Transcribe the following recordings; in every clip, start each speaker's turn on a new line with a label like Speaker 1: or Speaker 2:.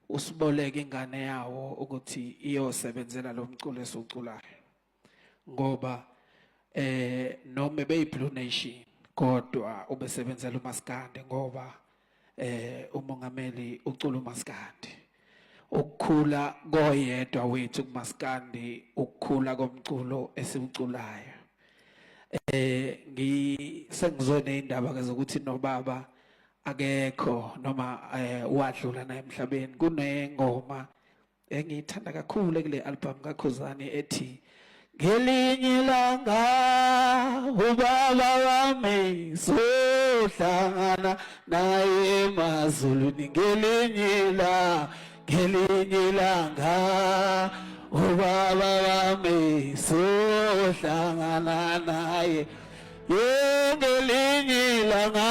Speaker 1: Usiboleke ingane yawo ukuthi iyosebenzela lo mculo esiwuculayo ngoba noma beyi Blue Nation kodwa ubesebenzela umaskandi ngoba umongameli ucula umaskandi. Ukukhula koyedwa wethu kumaskandi ukukhula komculo esiwuculayo. Ngisengizwe indaba ke zokuthi nobaba akekho noma wadlula naye emhlabeni. Kunengoma engiyithanda kakhulu kule album kaKhuzani ethi ngelinye ilanga ubaba wami sohlangana naye emazulwini, ngelinye ilanga, ngelinye ilanga ubaba wami sohlangana naye, ngelinye ilanga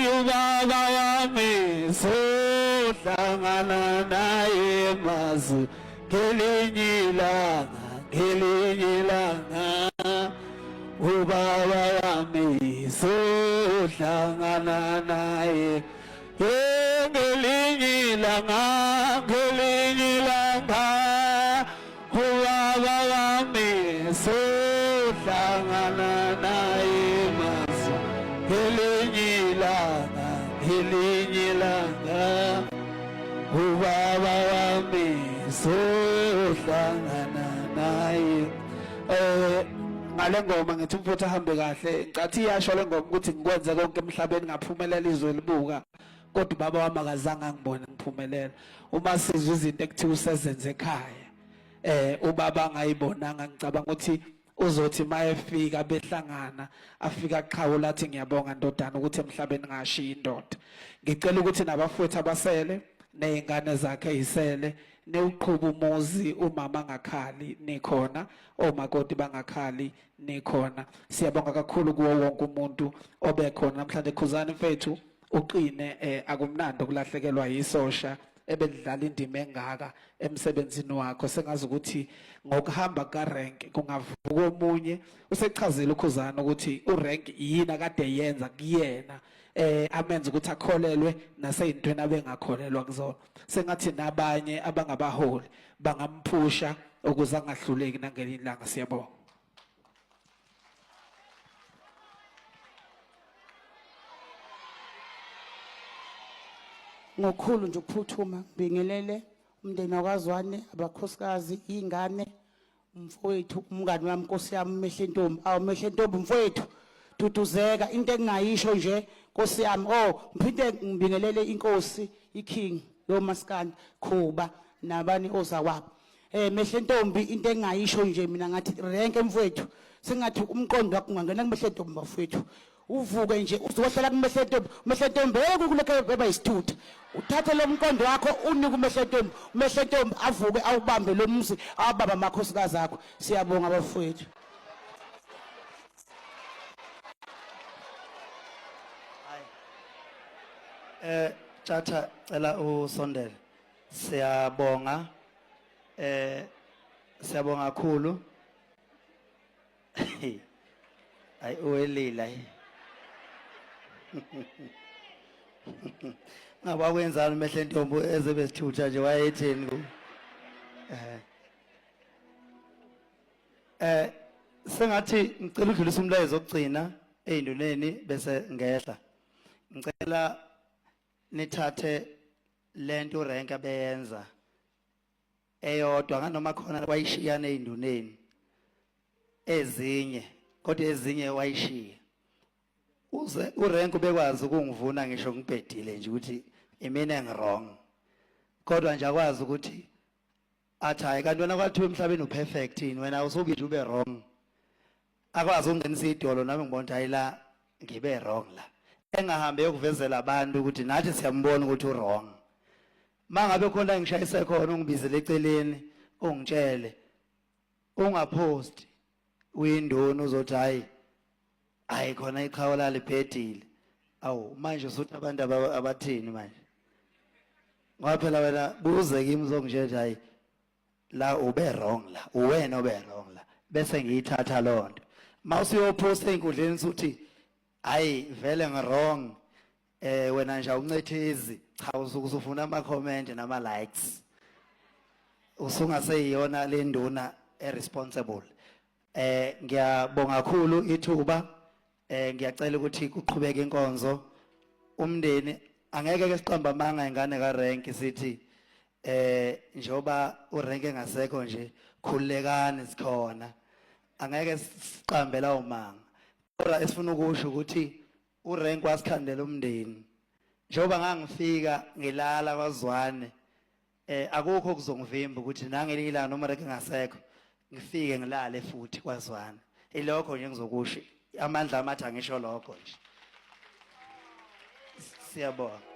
Speaker 1: ubaba wami sohlangana naye emazulwini, ngelinye ilanga, ngelinye ilanga ubaba wami sohlangana naye, ngelinye ilanga, ngelinye ilanga ubaba wami sohlangana naye emazulwini, ngelinye ilanga, ngelinye ilanga ubaba wami sohlangana naye. Ngale ngoma ngithi umfowethu ahambe kahle. Ngicathi iyasho le ngoma ukuthi ngikwenze konke emhlabeni ngaphumelela izwe libuka, kodwa ubaba wami akazange angibone ngiphumelela. Uma sizwe izinto ekuthiwa usezenze ekhaya ubaba angayibonanga, ngicabanga ukuthi uzothi mayefika behlangana afika aqhawula athi ngiyabonga ndodana ukuthi emhlabeni ngashiya indoda. Ngicela ukuthi nabafowethu abasele nezingane zakhe isele niwuqhuba umuzi, umama angakhali nikhona, omakoti bangakhali nikhona. Siyabonga kakhulu kuwo wonke umuntu obekhona namhlanje. Khuzani mfethu, uqine, akumnandi ukulahlekelwa yisosha ebedlala indima engaka emsebenzini wakho. Sengazi ukuthi ngokuhamba kaRank kungavuka omunye. Usechazile uKhuzani ukuthi uRank yini akade yenza kuyena amenze ukuthi akholelwe naseyintweni abengakholelwa kuzona. Sengathi nabanye abangabaholi bangamphusha ukuze angahluleki nangelinye ilanga. Siyabonga.
Speaker 2: Ngokukhulu nje ukuphuthuma ngibingelele umndeni wakwaZwane, abakhosikazi, ingane, umfowethu, umngani wami, Nkosi yami, Mehle Ntombi. Awu Mehle Ntombi mfowethu, duduzeka. Into engingayisho nje Nkosi yami, oh ngiphinde ngibingelele inkosi iKing yomaskandi Khuba nabani ozakwabo. Mehle Ntombi, into engingayisho nje mina ngathi renke mfowethu, sengathi umqondo wakho ungangena kuMehle Ntombi bafowethu. Uvuke nje uzohlala kuMehle Ntombi, Mehle Ntombi kulokho eba isithutha. Uthathe lo mqondo wakho unike uMehle Ntombi, uMehle Ntombi avuke awubambe lo muzi, awubamba amakhosikazi akho. Siyabonga bafowethu.
Speaker 3: Tjatha, cela usondele. Siyabonga. Siyabonga kakhulu. Ay uwelile ay. Ngaba kwenzani uMehle Ntombi ezebe sithutha nje wayetheni ku. Sengathi ngicela udlulisa umlayezo okugcina eyinduneni bese ngehla. Ngicela nithathe lento urank abeyenza eyodwa nganoma khona wayishiya nezinduneni ezinye, kodwa ezinye wayishiya. Uze urank ubekwazi ukungivuna ngisho ngibhedile nje ukuthi imina engi-wrong, kodwa nje akwazi ukuthi athi hayi kanti wena kwathiwa emhlabeni uperfect yini, wena usuke ube wrong. Akwazi ukungenisa idolo nami ngibona ukuthi hayi la ngibe wrong la, engahambe yokuvezela abantu ukuthi nathi siyambona ukuthi u-wrong. Mangabe khona ngishayise khona ungibizele eceleni ungitshele, ungapost uyinduna uzothi hayi hayi khona iqhawe lalibhedile. Awu manje usuthi abantu abathini manje? Ngoba phela wena buze kimi uzongitshela hayi la ube wrong la, uwena obe wrong la, bese ngiyithatha lonto. Mawusuyoposta einkundleni usuthi hayi vele ngi wrong. Eh wena nje awuncethezi cha usuke usufuna ama comment nama likes. Usungaseyiyona le nduna e-responsible. Eh ngiyabonga kakhulu ithuba eh ngiyacela ukuthi kuqhubeke inkonzo umndeni angeke ke siqamba amanga ingane ka rank sithi eh njoba urank engasekho nje khululekani sikhona angeke siqambe lawo manga kodwa esifuna ukusho ukuthi urank wasikhandela umndeni njengoba ngangifika ngilala kwaZwane eh akukho okuzongivimba ukuthi nangelinye ilanga noma reke ngasekho ngifike ngilale futhi kwaZwane ilokho nje ngizokusho amandla amathi angisho lokho nje siyabonga.